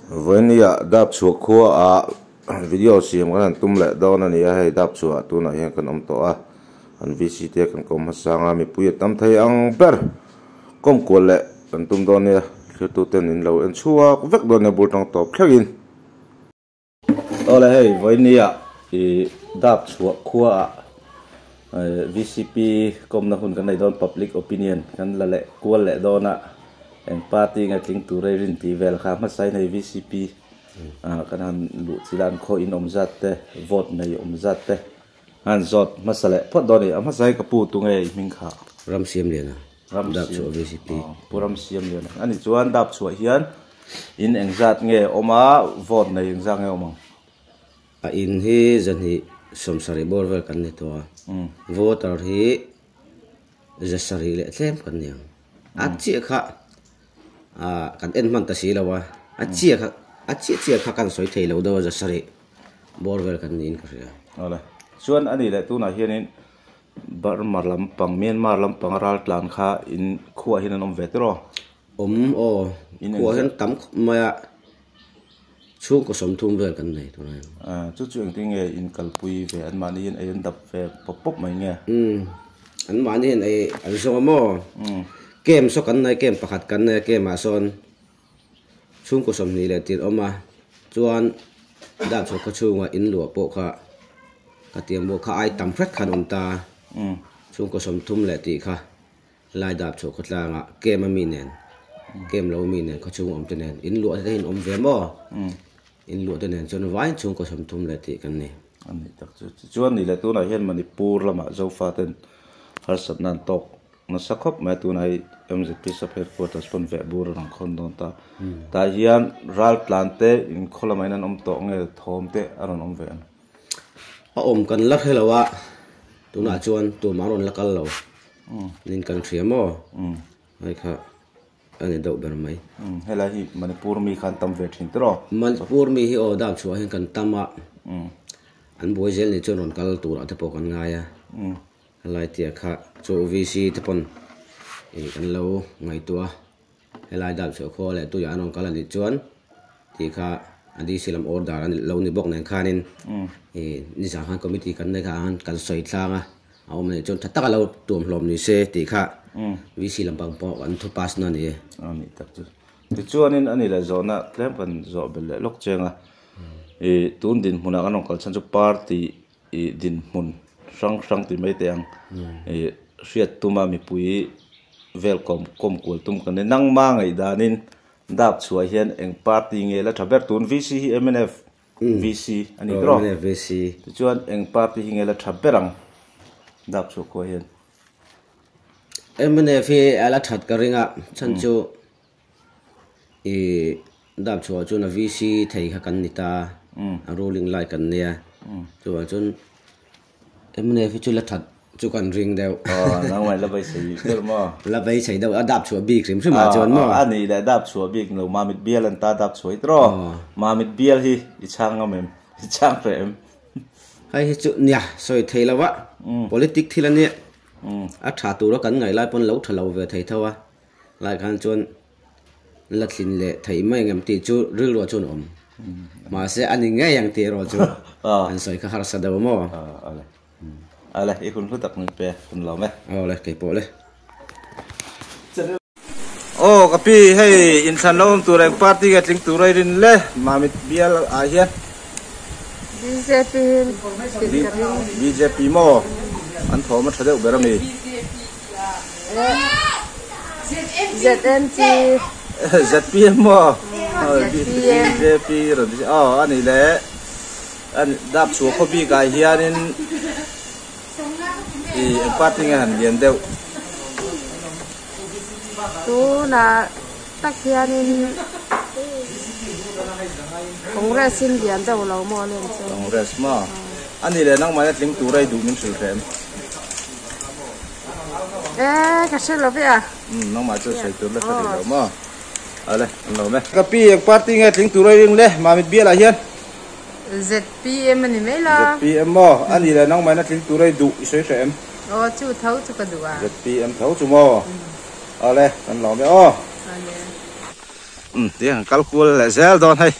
Vawinia dap chhuah khua ah video siam kan han tum leh dawn a ni a, hei dap chhuah ah tunah hian kan awm tawh a, an VC te kan kawm hmasang a, mipui a tam thei ang ber kawm kual leh kan tum dawn nia, thlir ten in lo en chhuak vek dawn nia bul tang tawp thlengin. Awle hei vawinia ih dap chhuah khua ah VCP kawmna hun kan nei dawn public opinion kan la leh kual leh dawn a. Eng party nge tling tur ei rin tih vel kha hmasa in hei VCP ah kan han luh chilh a an khaw in awm zat te vote nei awm zat te a han zawt hmasa leh phawt dawn a ni. A hmasa hi ka pu tu nge i hming kha? Ramsiamliana Dapchhuah VCP. Pu Ramsiamliana a ni chuan Dapchhuah hian in engzat nge awm a vote nei engzat nge awm ang? A in hi zahnih sawmsarih bawr vel kan ni tawh a voter hi zasarih leh tlem kan ni ang. A chiah kha ah kan en hman ta si lo a, a chiah kha a chiah chiah kha kan sawi thei lo deuh a za sarih bawr vel kan niin ka hria. Awle. Chuan a nih leh tunah hianin Burma lampang Myanmar lampang a ral tlan kha in khuaah hian an awm ve tiraw? Awm aw, khuaah hian tam khawp mai a, chhungkaw sawmthum vel kan nei tunah hian. Ah chu chu engtin nge in kalpui ve anmahni hian ei an dap ve pawp pawp mai nge? Umm anmahni hian ei an zawng a maw? Camp saw kan nei camp pakhat kan nei a camp ah sawn chhungkaw sawmhnih leh tirh awm a chuan dap chhuah khaw chhungah in luah pawh kha ka tiang bawk kha ai tam hret khan awm ta chhungkaw sawmthum leh tih kha. Lai dap chhuah khawtlangah kem a mi nen, kem lo mi nen khawchhung awm te nen in luah te in awm ve maw? In luah te nen chuan vain chhungkaw sawmthum leh tih kan ni. A nih tak chu. Tichuan ni leh tunah hian Manipur lamah Zofa ten harsatna an tawk nasa khawp mai a, tunah hi MZP sub headquarters pawn veh bur a rawn khawn dawn ta. Tah hian raltlan te inkhaw lamah hian an awm tawh nge thawm te a rawn awm ve ang? A awm kan la hre lo a, tunah chuan tumah a rawn la kal lo. Nin kan hria maw? Hei kha a ni deuh ber mai. Helai hi Manipur mi khan tam ve thin tiraw? Manipur mi hi aw dam chhuah hian kan tam a, an buai zel ni chuan rawn kal turah te pawh kan ngai a. Helai tia kha chu VC te pawn ih kan lo ngaihtuah a, helai dam chhuah khua leh tuiah an rawn kal a nih chuan tih kha a DC lam order a lo ni bawk nen khanin ih nizan khan committee kan nei kha kan sawi tlang a. A awm anih chuan tha taka lo tuam hlawm ni se tih kha VC lampang pawh an thu pass na a ni e. A nih tak chu. Tichuanin a ni leh zawhna tlem kan zawh belh leh lawk cheng a. Ih tun dinhmunah kan rawn kal chhan chu party ih dinhmun hrang hrang ti mai teh ang. Ih hriat tuma mipui vel kawm kawm kual tum kan ni. Nangma ngaihdanin dap chhuah hian eng party nge la tha ber tun VC hi mnf VC a ni tawh. VC. Tichuan eng party hi nge la tha ber ang dap chhuah khua hian? Mnf hi a la that ka ring a, chhan chu i dap chhuah chuan a VC thei kha kan ni ta, a ruling lai kan nia, chuvang chuan Mnf hi chu la that chu kan ring deuh. Aw, nangmah la beisei deuh maw? La beisei deuh, a dap chhuah bik hrim hrim ah chuan maw? A nih leh dap chhuah bik lo, Mamit bial an ta dap chhuah i tiraw? Mamit bial hi i chhang ngam em? I chhang hreh em? Hei hi chu nia, sawi thei lo a, politic thil a nia, a tha tura kan ngaih lai pawn lo tha lo ve thei tho a, lai khan chuan la thlin leh theih mai ang em tih chu rilruah chuan a awm. Mahse a ni ngei ang tih erawh chu an sawi kha harsa deuh maw? Ale. Ale, i hun hlu tak min pe, hun lo me. Awle, kei pawh le. Aw ka pi, hei inthlan lo awm tur eng party nge tling tur a i rin le, Mamit bial ah hian. Bjp hi ka ring. Bjp maw? An thawm a tha deuh ber a mi? ZMP. ZPM maw? BJP rawn ti aw a nih leh dap chhuah khaw bik ah hianin i eng party nge han lian deuh? Tunah tak hianin Congress in lian deuh lo maw len chu? Congress maw? A nih leh nangmah ila tling tur a i duh min hrilh hreh em? E ka hre lo ve a. Umm nangmah chu sawi tur la hre rih lo maw? Ale an lo me. Ka pi eng party nge tling tur a ring le Mamit bial ah hian? ZPM a ni mai la. ZPM maw? A nih leh nangmah ina tling tur a i duh i sawi hreh em? Aw chu tho chu ka duh a. ZPM tho chu maw? Ale kan lo me aw. Ale. Umm tiang kan kal kual leh zel dawn hei.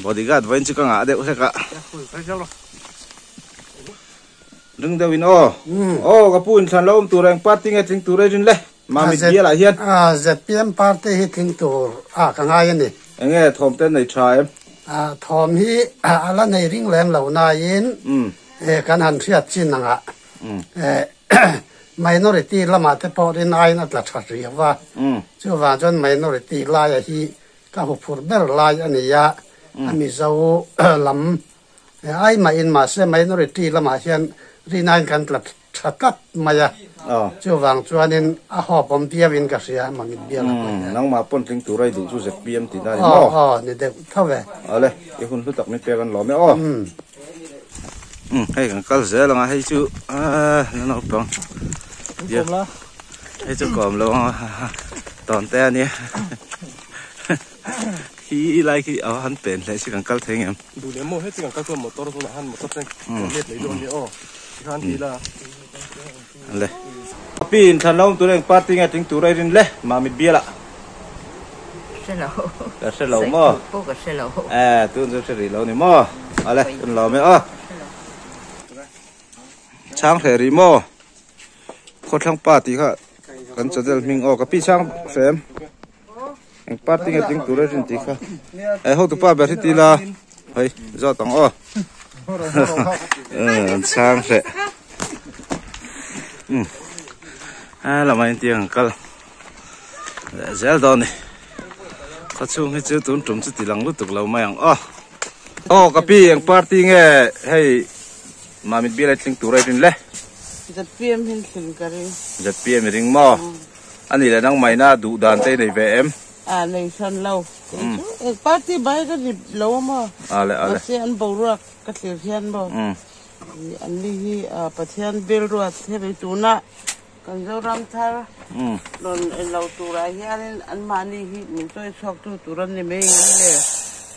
Bodyguard vawiin chu ka ngah deuh hlek a. Ring deuh in aw. Aw ka pu inthlan lo awm tur eng party nge tling tur e rin le. Mamit bial ah hian. ZPM party hi tling tur ah ka ngai a ni. Enge thawm te nei tha em? Thawm hi a la nei ring lem lo nain kan han hriat chin angah minority lamah te pawh rin aiin a tla tha riau a. Chuvang chuan minority laia hi ka huphurh ber lai a ni a, a Mizo lam Ai mahin mahse minority lamah hian rinain kan tla tha tlat mai a, chuvang chuanin a hawpawm viauin ka hria Mamit bial a pawi a. Nangmah pawn tling tur a i duh chu ZPM tih na a ni maw? Aw aw ni deuh tho e. Awle, i hun hlu tak min pek an lawm e aw. Umm hei kan kal zel ang a hei chu aaa la naupang hei chu kawm lo ang a tawn te a nia. Khi lai khi a han pen hle si kan kal thei ngem. Duh leh maw heti kan kal chuan motor tunah han motor ten kan let leh dawn nia aw tikhan ti ila. Le. Pi in thlan lo awm tur eng party nge tling tur a i rin le Mamit bial ah. Hre lo. Ka hre lo maw. Pawh ka hre lo. Eh tun chu hre rih lo ni maw. Ale tun lo me aw. Chhang hle rih maw. Khawthlang pa tih kha kan channel hming aw ka pi chhang hrem. Eng party nge ding tur a rin tih kha eh hotu pa ber hi ti la hei zawt ang aw an chhang hreh um a lamah hian tiang an kal leh zel dawn a ni khaw chhung hi chu tun tum chu ti lang lutuk lo mai ang aw aw ka pi eng party nge hei mamit bial a tling tur a rin le ZPM hi tling ka ring ZPM i ring maw. A nih leh nang maina duh dan te i nei ve em? A nei hran lo. Kei chu party bai ka ni lo a maw? A le a le. Mahse an boruak ka thlir hian maw an ni hi Pathian bel ruat hemi tuna kan Zoram thar rawn en lo turah hianin anmahni hi min chawi chhuak tu tur an ni mai ngem le?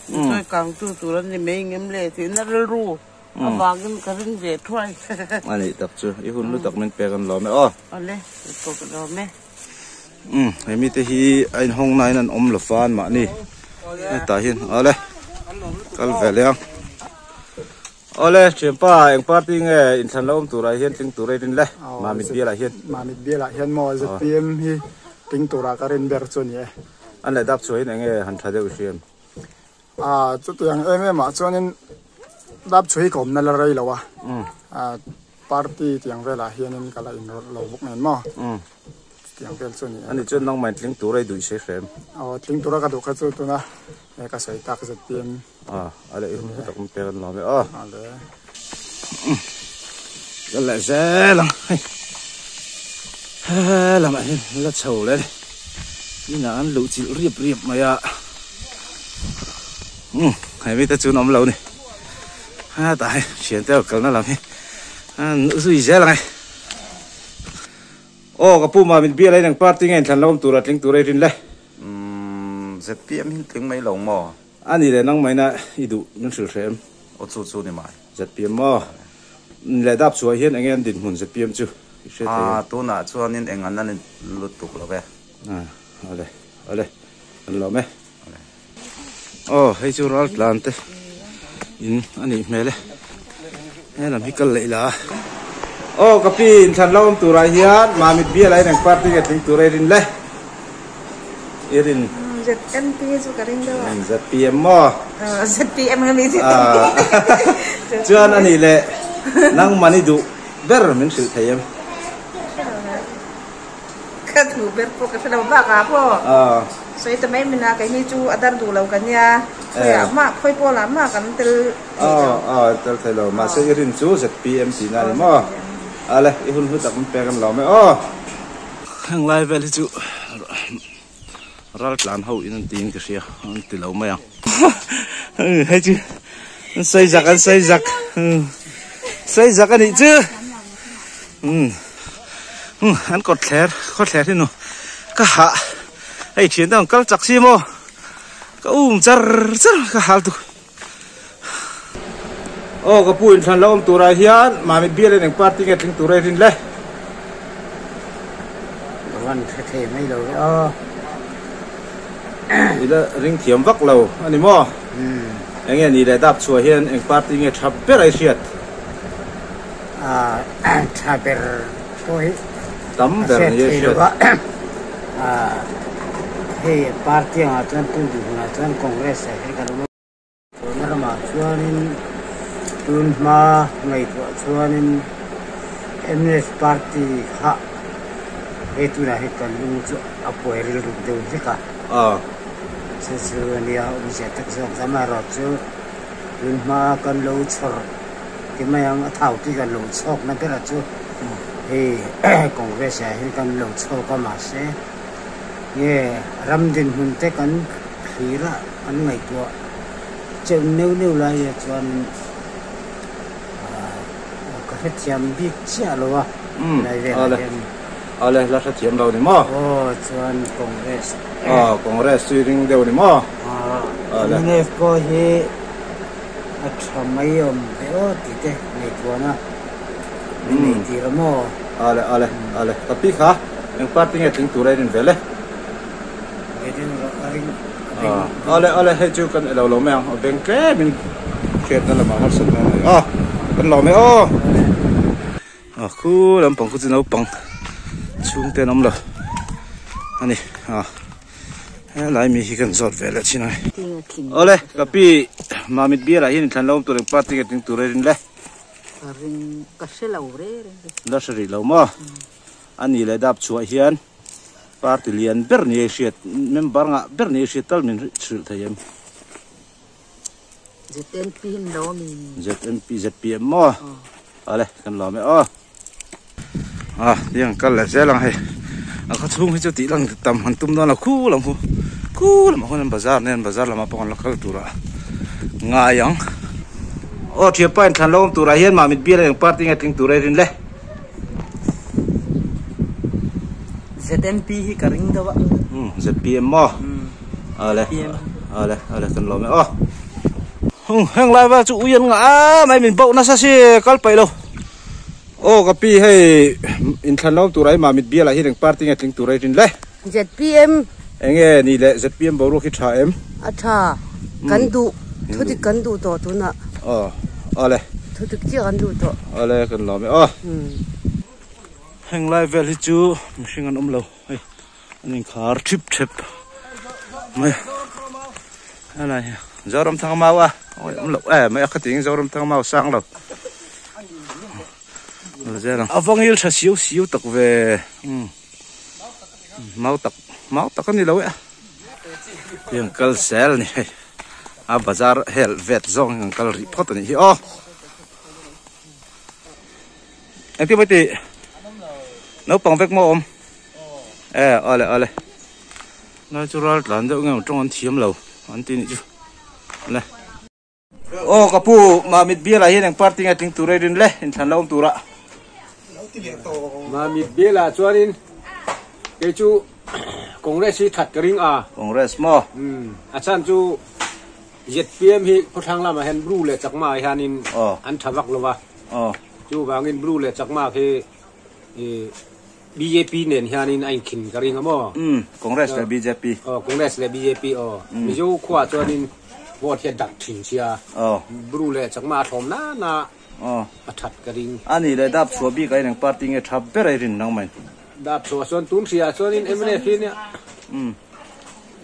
Min chawi kang tu tur an ni mai ngem le? Tihna rilru Avangin ka ring ve thuai. A nih tak chu, i hun lu tak min pek an lawm e aw. Awle, i pawh ka lawm e. Umm, he mite hi a inhawng nain an awm lo fan mahni. Hetah hian, awle, kal ve leh ang. Awle, thianpa, eng party nge inthlan lo awm turah hian tling tur a i rin le? Mamit bialah hian. Mamit bialah hian maw ZPM hi tling turah ka rin ber chu a ni e. An leh dap chhuahin eng nge han tha deuh i hriam? A chutiang em em ah chuanin dap chhui hi ka awmna la rei lo a, party tiang velah hianin ka la inrawlh lo bawk nen maw, chutiang vel chu a ni e. Ani chuan nangmah in tling tura i duh i hre hrem. Aw tling tura ka duh kha chu tuna ka sawi tak ZPM. A a leh i hun tak awm pek an lawm e aw. A le. Ka leh zel ang hei he lamah hian la chho leh a ni inah an luh chilh riap riap mai a umm he mite chu an awm lo a ni hetah hei thiante ho kalna lam hi an zui zel ang e aw ka pu mah min bial a inang party nge inthlan lo awm tur a tling tur a i rin le. Umm ZPM hi tling mai lo maw? A ni leh nang maina i duh min hrilh hreh em? Aw chu chu ni mai. ZPM maw? Leh dap chhuah hian enge an dinhmun ZPM chu i hre thei em? Aa tunah chuanin eng an la ni lutuk lo ve. Aa awle awle kan lawm e. Aw hei chu ral tlan te in a nih hmel e. He lam hi kal leh ila a. Aw ka pi inthlan lo awm turah hian Mamit bial ah hian eng party nge tling tur a i rin le? I rin. ZMP chu ka ring deuh a. ZPM maw? ZPM nga mi zet. Chuan a nih leh nangman i duh ber min hrilh thei em? Ka duh ber pawh ka hre lo bakah pawh sawi ta mai min a keini chu a dar duh lo ka nia khawiah mah khawi pawlah mah kan tel thei lo. Aw tel thei lo mahse i rin chu ZPM tihna a ni maw? Ale i hun hlu tak min pek an lawm e aw. Heng lai vel hi chu ral tlan ho in an tiin ka hria an ti lo mai ang hei chu an sawi zak an sawi zak sawi zak a nih chu an kawt thler khaw thler hi nu ka hah hei thian te ang kal chak si maw ka um char char ka hal tuk Aw ka pu inthlan lo awm turah hian Mamit bial in eng party nge tling tur a i rin le? Ka van hre thei mai lo ve aw. I la ring thiam vak lo a ni maw? Eng nge ni leh dap chhuah hian eng party nge tha ber a i hriat? Tha ber pawh hi tam ber ni a i hriat. Hei party angah chuan tun dinhmunah chuan Congress hi ka lo Tuna ramah chuanin tun hma ngaihtuah chuanin mnf party kha hei tunah hi kan lung chu a kuai rilruk deuh hlek a. Chu chu a nia awmzia tak zawk ta amaherawhchu tun hma kan lo chhawr ti mai ang a thau tih kan lo chhawkna berah chu hei Congress ah hian kan lo chhawk a mahse nge ram dinhmun te kan thlir a. An ngaihtuah cheuh neuh neuh lai ah chuan ka hrethiam bik chiah lo a lai velah hian. Awle la hrethiam lo ni maw? Aw chuan Congress. Aw Congress chu i ring deuh ni maw? Awle. Mnf pawh hi a tha mai awm ve aw tih te ngaihtuahna min nei tir a maw? Awle awle awle ka pi kha eng party nge tling tur a i rin vel e? Ale ale hei chu kan elo lo mai ang a beng tlem in hriatna lamah harsat na nei a kan lo mai aw a khu lampang khu chu naupang chhungte an awm lo ani a helai mi hi kan zawt ve leh chin a ni awle ka pi mamit bial ah hian inthlan lo awm tur eng party nge tling tur a rin le la hre rih lo maw. A ni leh dap chhuah hian party lian ber ni a i hriat, member ngah ber ni a i hriat tal min hrilh thei em? ZNP hi ni lo a mi? ZNP, ZPM maw? Awle, kan lawm e aw. A, tiang kal leh zel ang hei. A khaw chhung hi chu tih lang tam han tum dawn lo, khu lam khu, khu lamah khuan an bazar nen bazar lamah pawh kan la kal turah ngai ang. Aw thianpa inthlan lo awm turah hian Mamit bial a eng party nge tling tur a i rin le? ZMP hi ka ring deuh a. Um ZPM maw? Ale ale ale kan lawm e aw. Hung heng lai vel chu ui an ngah a mai min bauh nasa si kal paih lo. Aw ka pi hei inthlan lo tur ai mamit bial ah hian eng party nge tling tur ai rin le. ZPM. Enge ni le ZPM boruak hi tha em? A tha. Kan duh thudik kan duh tawh tunah. Aw ale. Thudik chiah kan duh tawh. Ale kan lawm e aw. Heng lai vel hi chu mihring an awm lo hei an inkhar thip thep mai helai hi Zoramthanga mau a awi awm loh em mai a khatin Zoramthanga mau sang lo a va ngil tha siau siau tak ve umm mau tak mau tak a ni lo e heng kal zel a ni hei a bazar hel vet zawng hi kan kal rih phawt a nih hi aw. Engtin maw tih naupang vek maw awm e awle awle lai chu ral tlan deuh nge tawng an thiam lo an ti nih chu le aw ka pu mamit bial ah hian eng party nge tling tur a i rin le inthlan la awm tur ah mamit bial ah chuanin kei chu congress hi that ka ring a congress maw a chhan chu ZPM hi khawthlang lamah hian Bru leh Chakma ah hianin an tha vak lo va, chuvangin Bru leh Chakma khi bjp nen hianin a inkhin ka ring a maw? Congress leh bjp. Aw, Congress leh bjp aw. Mizo khuaah chuanin vote hi a dak thin sia, Bru leh Chakma a thlawm nana a that ka ring. A nih leh dap chhuah bik ah hian eng party nge tha ber a i rin nang mai? Dap chhuah chuan tun hriah chuanin mnf hi nia.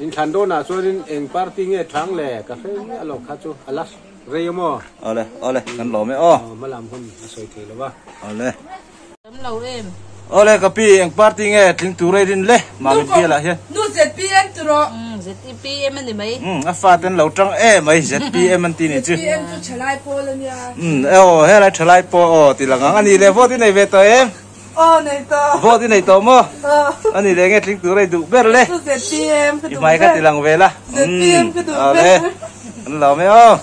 Inthlan dawnah chuanin eng party nge thang le ka hre miah lo kha chu a la rei a maw? Awle awle kan lawm e aw. Aw hmalam hun a sawi thei lo va. Awle. Tam lo em? Awle ka pi eng party nge tling tur ei rin le Mamit bial ah hian. Nu ZPM tu rawh. ZPM a ni mai. Umm a fate an lo tang em mai ZPM an ti nih chu. ZPM chu thalai pawl a nia. Umm aw helai thalai pawl aw ti lang ang a ni le vote i nei ve tawh em? Aw nei tawh. Vote i nei tawh maw? Aw. Ani leh nge tling tur a i duh ber le. Chu ZPM ka duh ber. I hmai kha ti lang ve la. ZPM ka duh ber. An lawm e aw.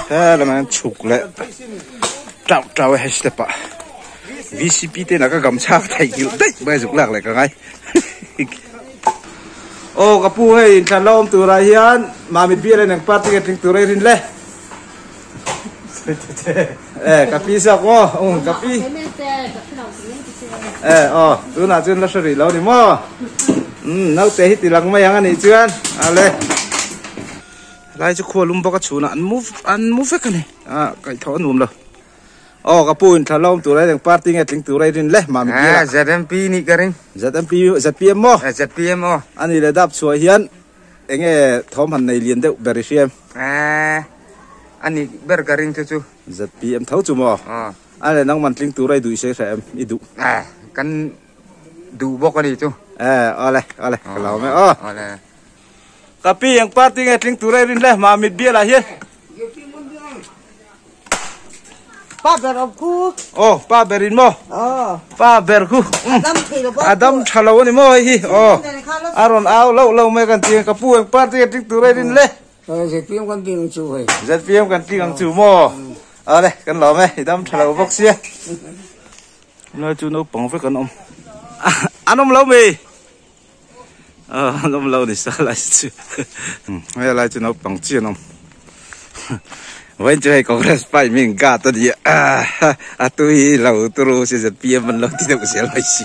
He lamah hian chhuk leh tauh tauh e hei step ah VCP te inah ka gam chhak theih nghilh daih mai a zuk lak leh ka ngai. Aw ka pu hei inthlan la awm turah hian Mamit bial in eng party nge tling tur a i rin le. Eh, ka pi zawk maw? Um, ka pi. Eh, aw, tunah chuan la hre rih lo ni maw? Umm naute hi ti lang mai ang anih chuan ale helai chu khua lum bawk a chhunah an mu an mu vek a ni ah kaihthawh a nuam lo aw ka pu in thla lawm tur a eng party nge tling tur a i rin le mami bial ah ZMP nih ka ring ZMP ZPM maw ZPM aw ani leh dap chhuah hian enge thawm han nei lian deuh ber i hria em ani ber ka ring chu chu ZPM tho chu maw a leh nangman tling tur a i duh i sawi hreh em i duh kan duh bawk a ni chu. Eh, awle, awle, ka lo me aw. Awle. Ka pi eng party nge tling tur a rin le ma mit bial ah hian. Pa ber awm khu. Oh, pa ber in maw? Oh. Pa ber khu. Adam thei lo Adam tha lo ani maw hei hi. Oh. A rawn au lo lo mai kan ti ka pu eng party nge tling tur a rin le. ZPM kan tling ang chu hei. ZPM kan tling ang chu maw? Awle, kan lo me, i dam tha lo bawk sia. Lai chu naupang vek an awm an awm lo mi an awm lo ni sa lai chu hei lai chu naupang chi an awm vawiin chu hei congress party mi guard a ni a a tui lo turu si zpm an lo ti deuh zel mai si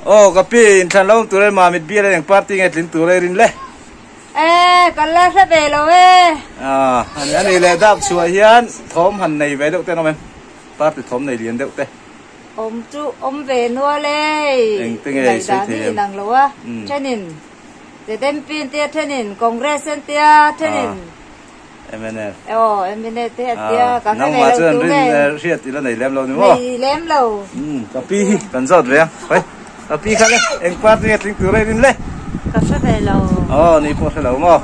Aw ka pi inthlan lo awm tur e Mamit bial a eng party nge tling tur e rin le. E ka la hre ve lo e. Ah ani ani leh dap chhuah hian thawm han nei ve deuh te an awm em party thawm nei lian deuh te. Awm chu awm ve nual e. Eng te nge i sawi thei em. Ngaihdan hi inang lo a thenin ZMP an tia thenin Congress an tia thenin. MNF. Aw, MNF te a tia, ka hre ve lo tu nge. Nangmah chuan rin hriat i la nei lem lo ni maw? Nei lem lo. Umm, ka pi hi kan zawt ve a. Hoi, ka pi kha le, eng party nge tling tur a i rin le? Ka hre ve lo. Aw, ni pawh hre lo maw?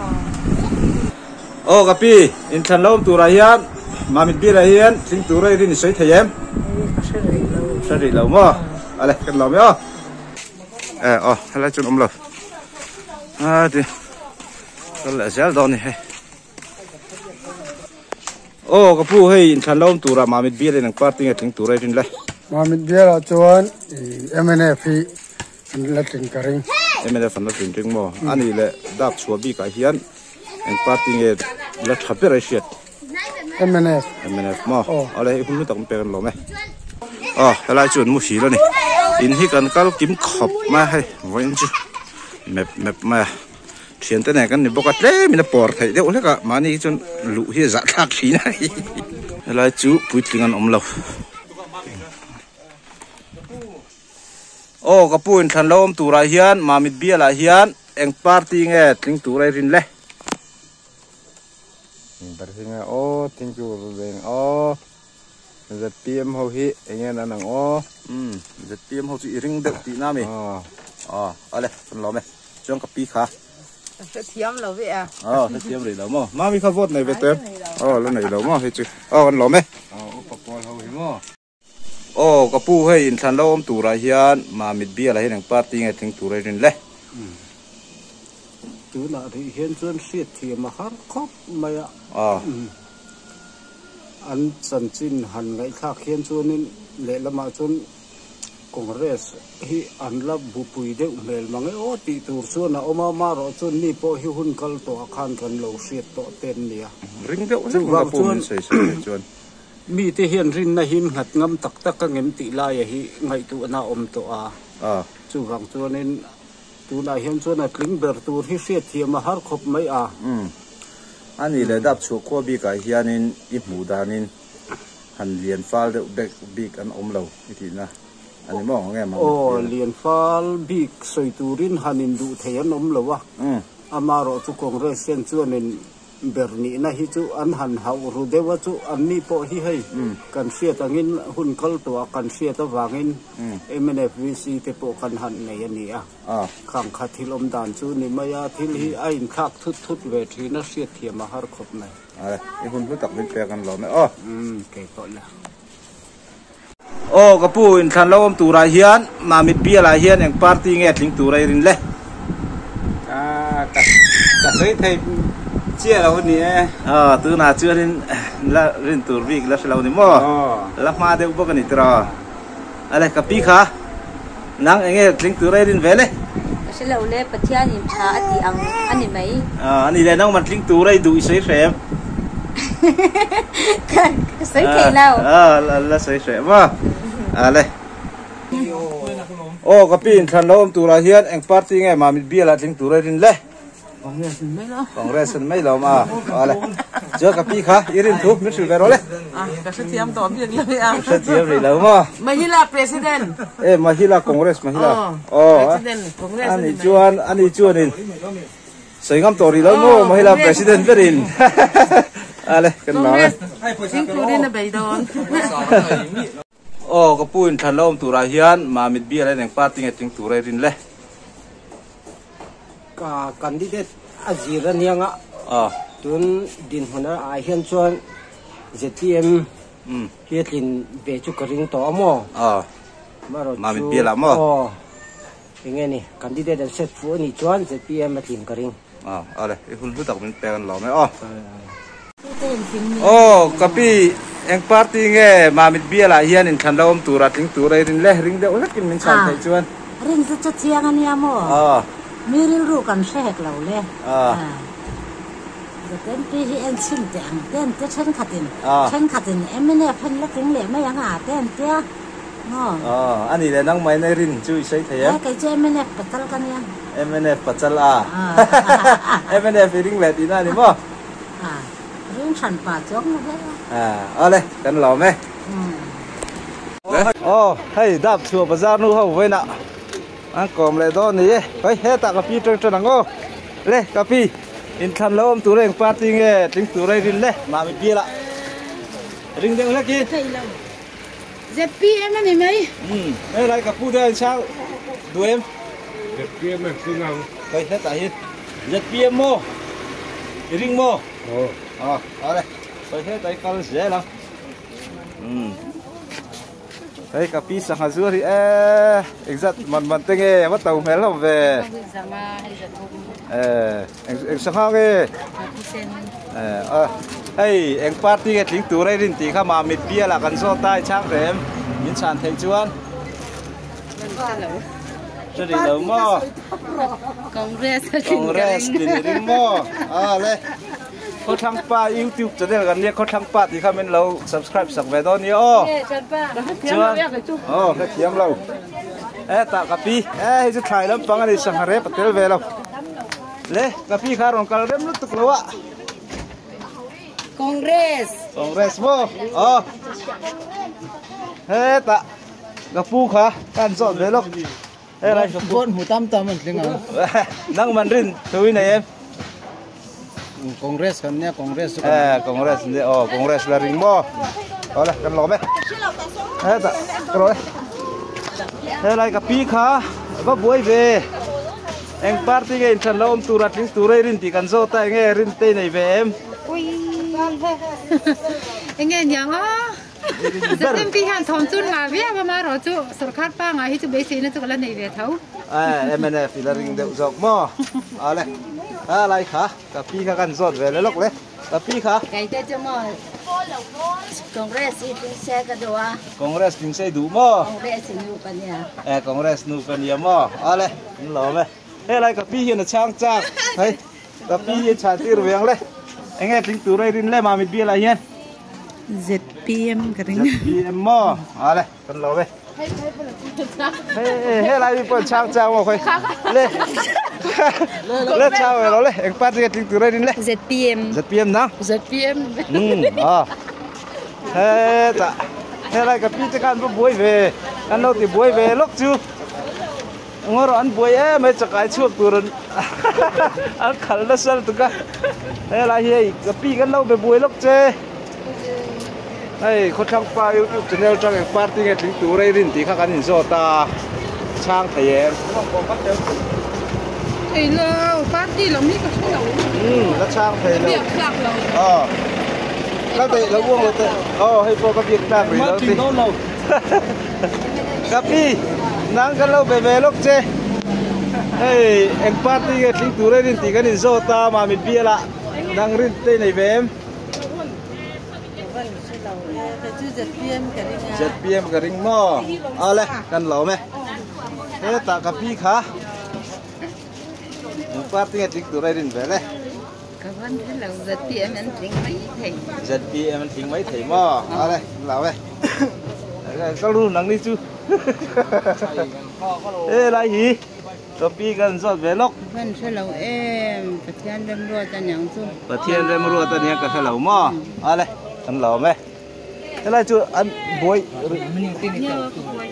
Aw, ka pi, inthlan lo awm turah hian Mamit bialah hian tling tur a i rin i sawi thei em? Ka hre rih lo. Hre rih lo maw? Ale, kan lawm e aw. Eh, aw, helai chuan awm lo. A ti. Kal leh zel dawn ni hei. Aw ka pu hei inthlan lo awm turah Mamit bial in ang party nge tling tur a i rin le. Mamit bialah chuan mnf hi an la tling ka ring. Mnf an la tling ring maw? A nih leh dak chhuah bikah hian eng party nge la tha ber a i hriat? Mnf. Mnf maw? Awle hei hun hlu tak min pek an lawm e. Aw helai chu an muhil a ni. In hi kan kal kim khawp mai a hei vawiin chu mep mep mai a. Thiante nen kan ni bawk a tlemin a pawr theih deuh hlek a mahni hi chuan luh hi a zahthlak thin a helai chu puitling an awm lo aw ka pu inthlan lo awm turah hian mamit bialah hian eng party nge tling tur a i rin le eng party nge aw tling tur reng aw zpm ho hi eng nge an ang aw umm zpm ho chu i ring deuh tihna a mi aw awle kan lawm e. Chuan ka pi kha. Ka hre thiam lo ve a. Aw hre thiam rih lo maw. Mami kha vote nei ve tawh em? Aw la nei lo maw hei chu. Aw kan lawm e. Aw upa pawl ho hi maw. Aw ka pu hei inthlan lo awm turah hian Mamit bialah hian eng party nge tling tur a i rin le? Tunah rih hian chuan hriat thiam a har khawp mai a. Aw. An chanchin han ngaihthlak hian chuanin lehlamah chuan Congress hi an la bupui deuh hmel mang e aw tih tur chuan a awm a, marawh chuan mi pawh hi hun kal tawh ah khan kan lo hriat tawh ten nia. Ring deuh hlek ang ka pu min sawi sawi leh chuan. Mite hian rinna hi in nghat ngam tak tak ang em tih laia hi ngaihtuahna a awm tawh a. Chuvang chuanin tunah hian chuan a tling ber tur hi hriatthiam a har khawp mai a. Umm. A nih leh dap chhuah khua bikah hianin i hmuh danin Han lian fal deuh bek bik an awm lo i tihna a ni maw nge mah Aw, lian fal bik sawi turin han induh thei an awm lo a, amarawh chu Congress hian chuanin ber nihna hi chu an han hauh ru deuh a chu anni pawh hi hei kan hriat angin hun kal tawh ah kan hriat avangin mnf VC te pawh kan han nei a ni a, khang kha thil awm dan chu ni mai a, thil hi a inthlak thut thut ve thin a hriatthiam a har khawp mai. Ae, i hun hlu tak min pek an lawm e aw. Umm, kei pawh la. Aw, ka pu, inthlan lo awm turah hian Mamit bialah hian eng party nge tling tura i rin le? Ah, ka, ka sawi thei chiah lo a ni e. Aw, tunah chuanin la rin tur bik la hre lo ni maw? Aw. La hma deuh bawk a ni tiraw? Ale, ka pi kha, nang eng nge tling tura i rin ve le? Ka hre lo le, Pathianin tha a tih ang a ni mai. A ni le, nangman tling tura i duh i sawi hrem. Ka sawi thei lo. A, la sawi hrem a. Ale. Aw ka pi inthlan lo awm turah hian eng party nge Mamit bial ah tling tur a rin le? Congress an mai lo. Congress an mai lo ma. Awle. Chuan ka pi kha i rin thu min hrilh ve rawh le. Ah ka hrethiam tawh bik lo i a. Ka hrethiam rih lo maw? Mahila President. E Mahila Congress Mahila. Aw President Congress ani chuan ani chuanin sawi ngam tawh rih lo maw Mahila President berin. Ale kan la. Congress tling turin a bei dawn. Aw ka pu in thlan lo awm turah hian Mamit bial hian eng party nge tling tur a i rin le? Ka candidate a zir aniang a, tun dinhmun ah hian chuan zpm hi a tlin ve chu ka ring tawh a maw? Mamit bial ah maw? Aw enge ni candidate an set fuh anih chuan zpm a tlin ka ring. Aw le, i hun hlu tak min pek an lawm e aw. Aw ka pi eng party nge Mamit bial ah hian inthlan lo awm tur a tling tur a i rin le ring deuh hlek in min chhan theih chuan. Rin chu chu chiang a nia maw? Mi rilru kan hre hek lo le. ZMP hi en chhin teh ang te an tia thenkhat in thenkhat in mnf hen la tling leh mai ang a te an tia. Maw? Aw, a nih leh nangmah in rin chu i sawi thei em? He kei chu mnf pachal ka nia. Mnf pachal a? Mnf i ring leh tihna a ni maw? A, ring hran pa chuang lo hle a. A, awle, kan lawm e. Aw, hei dap chhuah bazar nu ho vawiinah an kawm leh dawn ni e. Hei hetah ka pi tang tan ang aw. Le, ka pi, inthlan lo awm tur eng party nge tling tur a i rin le? Mami bialah ring deuh hlek i. ZPM a ni mai. Umm hei lai ka pu te a inchhang duh em? ZPM a tling ang. Hei hetah hi ZPM maw? I ring maw? Aw. Aw awle hei hetah hi kal zel ang. Umm hei ka pi sangha zuar hi eee engzat man man te nge a va to hmel hlawm ve. Eee eng sangha nge? Hei eng party nge tling tur a i rin tih kha Mamit bial ah kan zawt a i chhang hle em? Min chhan theih chuan Hre rih lo maw? Congress Congress tling i ring maw? A le Khawthlang pa YouTube channel kan nia Khawthlang pa tih kha min lo subscribe sak ve dawn nia aw. Chuan aw hrethiam lo. Hetah ka pi e hei chu thlai lampang a ni sangha rep a tel ve lo. Le ka pi kha rawn kal rem lutuk lo a. Congress. Congress maw? Aw. Hetah ka pu kha ka han zawt ve lawk. Helai ka pu. Vote hmu tam tam an tling ang. Nang man rin thu i nei em? Congress kan nia Congress chu. Eh Congress nia aw Congress la ring maw? Awle kan lawm e. Hetah ka rawh e. Helai ka pi kha va buai ve. Eng party nge inthlan lo awm tura tling tur a i rin tih kan zawt a, enge rin te i nei ve em? Enge niang a? ZMP hian thawm chu ngah viau a marawh chu sawrkar pangah hi chu beiseina chu ka la nei ve tho. Mnf i la ring deuh zawk maw? Ale, a lai kha ka pi kha kan zawt ve le lawk le. Ka pi kha. Kei te chu maw Congress i tling se ka duh a. Congress tling se i duh maw? Congress i nu ka nia. E Congress nu ka nia maw? Ale, an lawm e. Helai ka pi hian a chhang chak. Hei, ka pi hi a chhan tir ve ang le. Enge tling tur a i rin le Mamit bialah hian? ZPM ka ring. ZPM maw? Ale. Kan lo ve. Hei helai mi pawh chang chang maw khoi. Le. Le chang ve lo le. Eng party nge tling tur a rin le. ZPM. ZPM na. ZPM. Ah. He ta. Helai ka pi te khan va buai ve. Kan lo ti buai ve lok chu. Ngawr an buai em mai chakai chhuak tur an an khal nasa lutuk a helai hi hei ka pi kan lo be buai lawk che hei khawthlang pa youtube channel atang eng party nge tling tur a i rin tih kha kan inzawt a chhang thei em thei lo party lam hi ka hre lo umm la chhang thei lo biak tlak lo aw ka daih lo uang lo teh aw hei pawh ka biak tlak rih lo Ka pi, nang kan lo be ve lawk che. Hei, eng party nge tling tur a rin tih kan inzawt a, Mamit bialah nang rin te i nei ve em? ZPM ka ring maw? Awle, kan lawm e. Hetah ka pi kha eng party nge tling tur a rin ve le? Ka van hre lo, ZPM an tling mai thei. ZPM an tling mai thei maw? Awle, kan lawm e. Ka lu nang ni chu. Helai hi topi kan zawt ve lawk. Kan hre lo em Pathian remruat a niang chu. Pathian remruat a niang ka hre lo maw? Ale kan lawm e. Helai chu an buai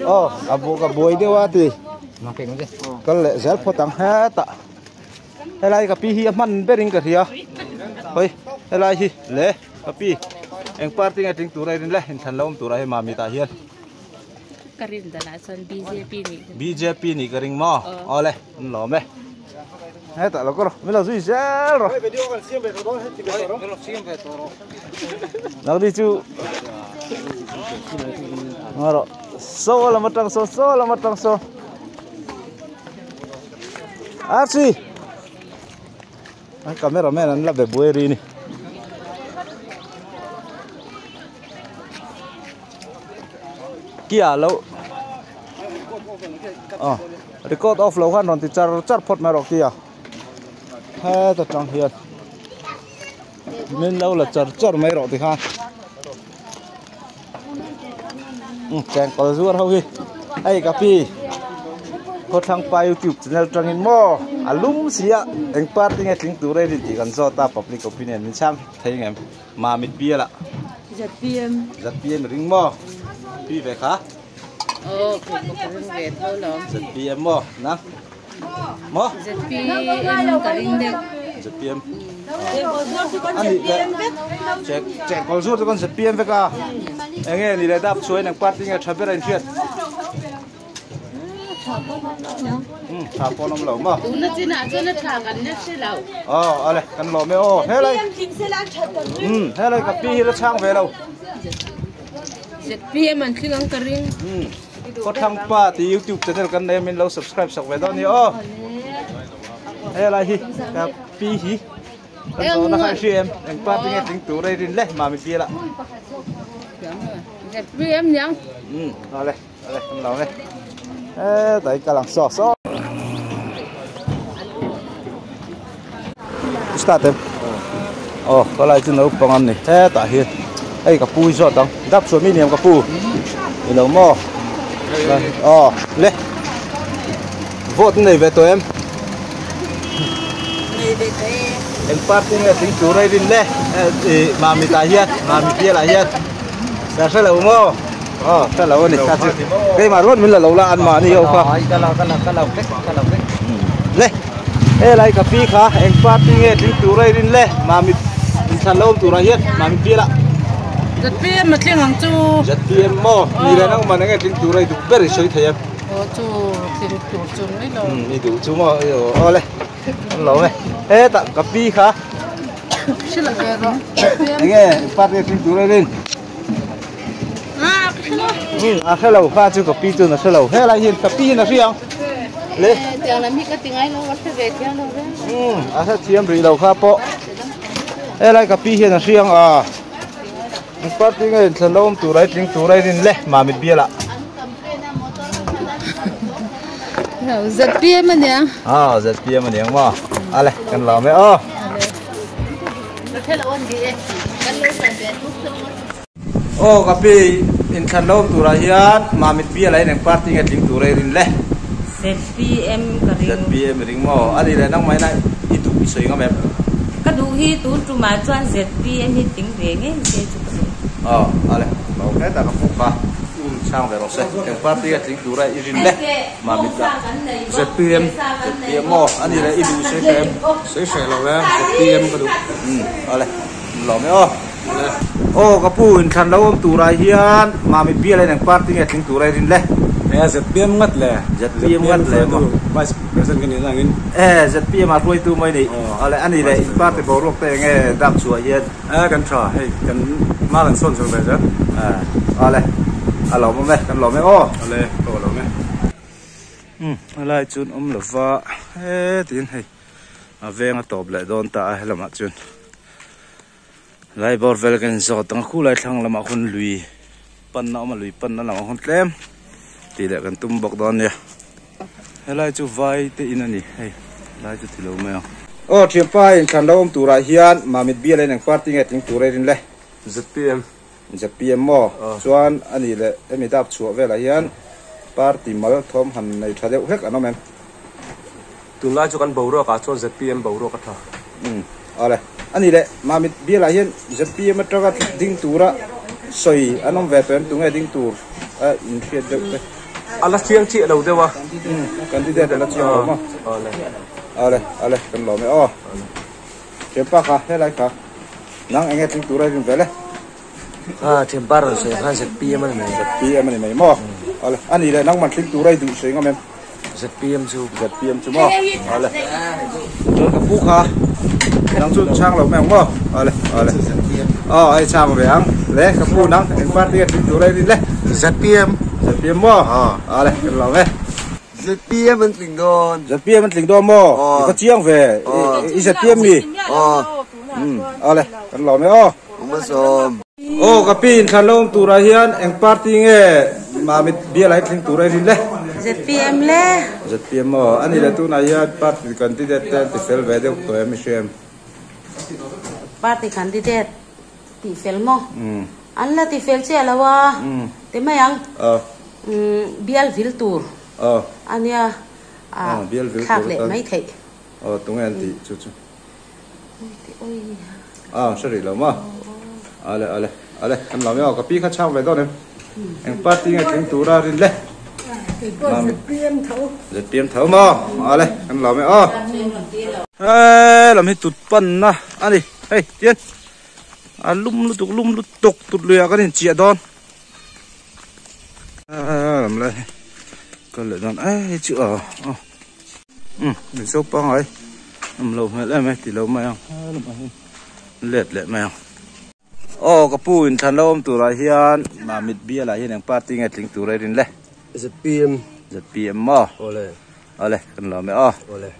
aw a bu ka buai deuh a ti. Kal leh zel phawt ang hetah. Helai ka pi hi a hman berin ka hria. Hoi helai hi le ka pi eng party nge tling tur a rin le inthlan lo awm tur a hei mami tah hian. Ka rin danah chuan BJP nih. BJP nih ka ring maw? Awle an lawm e. Hetah lo ka rawh min lo zui zel rawh. Nangni chu ngaw rawh saw lam atang saw saw lam atang saw. Archie an camera man an la be buai ri ni. Kia lo oh record off lo khan rawn ti char char phawt mai rawh kia heta tang hian min lo la char char mai rawh ti khan chengkawl zuar ho hi hei ka pi khawthlang pa youtube channel tangin maw a lum si a eng party nge tling tur a ni tih kan zawt a public opinion min chhang thei ang em. Mamit bial ah. ZPM. ZPM ring maw? Pi ve kha? Aw, kei pawh ka ring ve tho lo. ZPM maw? Na? Maw? ZPM ka ring deuh. ZPM. Ani le chek chek kol zur chu kan ZPM vek a. Enge ni le dap chuai nang party nge tha ber a inhriat. Tha pawn awm lo maw? Tuna chinah chuan a tha kan la hre lo. Aw ale kan lawm e aw helai. Helai ka pi hi la chhang ve lo. ZPM an thling ang ka ring. Khawthlang pa tih youtube channel kan nei a min lo subscribe sak ve dawn nia aw. Helai hi ka pi hi kan zawhna kha i hria em eng party nge tling tur a i rin le mami bial ah. ZPM niang. Ale. Ale kan lo nge e dai ka lang so so start em oh ka lai chu naupang an ni hetah hian hei ka pu hi zawt ang dap chhuah mi niam ka pu ni lo maw aw le vote an nei ve tawh em nei ve tawh e eng party nge tling tur a i rin le mami tah hian mami bial ah hian ka hre lo maw. Aw hre lo a ni kha chu keimah ruat min la lo la an mahni ho kha le helai ka pi kha eng party nge tling tur a i rin le mami inthlan lo awm turah hian mami bial ah ZPM a tling ang chu ZPM maw ni leh nangman enge tling tur a i duh ber i sawi thei em aw chu tling tur chu mai lo i duh chu maw aw le an lo e hetah ka pi kha enge party tling tur a i rin. A hre lo kha chu ka pi chuan a hre lo helai hian ka pi hian a hria ang le tiang lam hi ka ti ngai lo a hre ve thiam lo reng a hre thiam rih lo kha pawh helai ka pi hian a hria ang a an party nge inthlan lo awm tur a i tling tur a i rin le mamit bial ah ZPM ania a ZPM aniang maw ale kan lawm e aw Aw ka pi inthlan lo awm turah hian Mamit bial ah hian eng party nge tling tur a i rin le? ZPM ka ring. ZPM i ring maw? A nih leh nangmah ina i duh i sawi ngam em? Ka duh hi tun tumah chuan ZPM hi tling ve ngei se chu ka duh. Aw a le lo hetah ka puk a. Chhang ve rawh se. Eng party nge tling tura i rin le? Mamit ah. ZPM. ZPM maw? A nih leh i duh sawi hreh em? Sawi hreh lo e, ZPM ka duh. Umm awle, lawm e aw. Aw ka pu inthlan lo awm turah hian Mamit bial hian eng party nge tling tura i rin le? E ZPM ngat le. ZPM ngat le maw? Vice President ka nih na angin. E ZPM ah hruaitu mai ni. Awle a nih leh in party boruak te enge dak chhuah hian? E kan tha hei kan hma kan sawn chho ve zel. E awle a lawmawm e kan lawm e aw. Awle ka aw lawm e. Umm helai chuan awm lova hetin hei a veng a tawp leh dawn ta a helamah chuan lai bawr vel kan inzawt ang a khulai thlang lamah khawn lui panna a awm a lui panna lamah khawn tlem tih leh kan tum bawk dawn nia helai chu vai te in a ni hei lai chu ti lo mai ang. Aw thianpa inthlan lo awm turah hian Mamit bial a inang party nge tling tur a rin le? ZPM. ZPM maw? Chuan a nih leh hemi dap chhuah velah hian. Party mal thawm han nei tha deuh hlek an awm em? Tunlai chu kan boruak ah chuan zpm boruak a tha. Umm awle. Ani leh Mamit bial ah hian zpm atanga ding tura sawi an awm ve tawh em? Tunge ding tur a inhriat deuh te? A la chiang chiah lo deuh a. Umm candidate a la chiang lo maw? Awle. Awle awle kan lawm e aw. Thianpa kha helai kha nang enge tling tura i rin vel e? A thianpa rawn sawi khan zpm a ni mai. Zpm a ni mai maw? Awle, a nih leh nangman tling tura i duh sawi ngam em? Zpm chu. Zpm chu maw? Awle, chuan ka pu kha nang chu chhang lo mai ang maw? Awle, awle. Aw, hei chhang ve ang. Le, ka pu nang eng party nge tling tura i rin le? Zpm. Zpm maw? Awle, kan lo ve. Zpm an tling dawn. Zpm an tling dawn maw? I ka chiang ve. I zpm mi? Awle, kan lawm e aw. Umasawm. Aw ka pi inthlan lo awm turah hian eng party nge Mamit bial ah hi tling tur a i rin le? Zpm le. Zpm aw. Ani leh tunah hian party candidate te an ti fel ve deuh tawh em i hria em? Party candidate tih fel maw? An la ti fel chiah lo a, ti mai ang. Bial vil tur a nia, thlak leh mai theih. Aw tunge an tih chu chu. A hre rih lo maw? Ale ale ale kan lo mai aw ka pi kha chhak ve dawn em? Eng party nge tling tura rin le? ZPM tho. ZPM tho maw? Ale kan lo mai aw. He lam hi tut panna a ni hei tian a lum lutuk lum lutuk tut luiah kan inchiah dawn. Lam lai kal leh dawn ai chu a aw. Umm min so pangai awm lo hmel em e ti lo mai ang let leh mai ang aw ka pu in thlan lo awm turah hian mamit bial ah hian eng party nge tling tur a rin le zpm zpm maw awle awle kan lawm e aw awle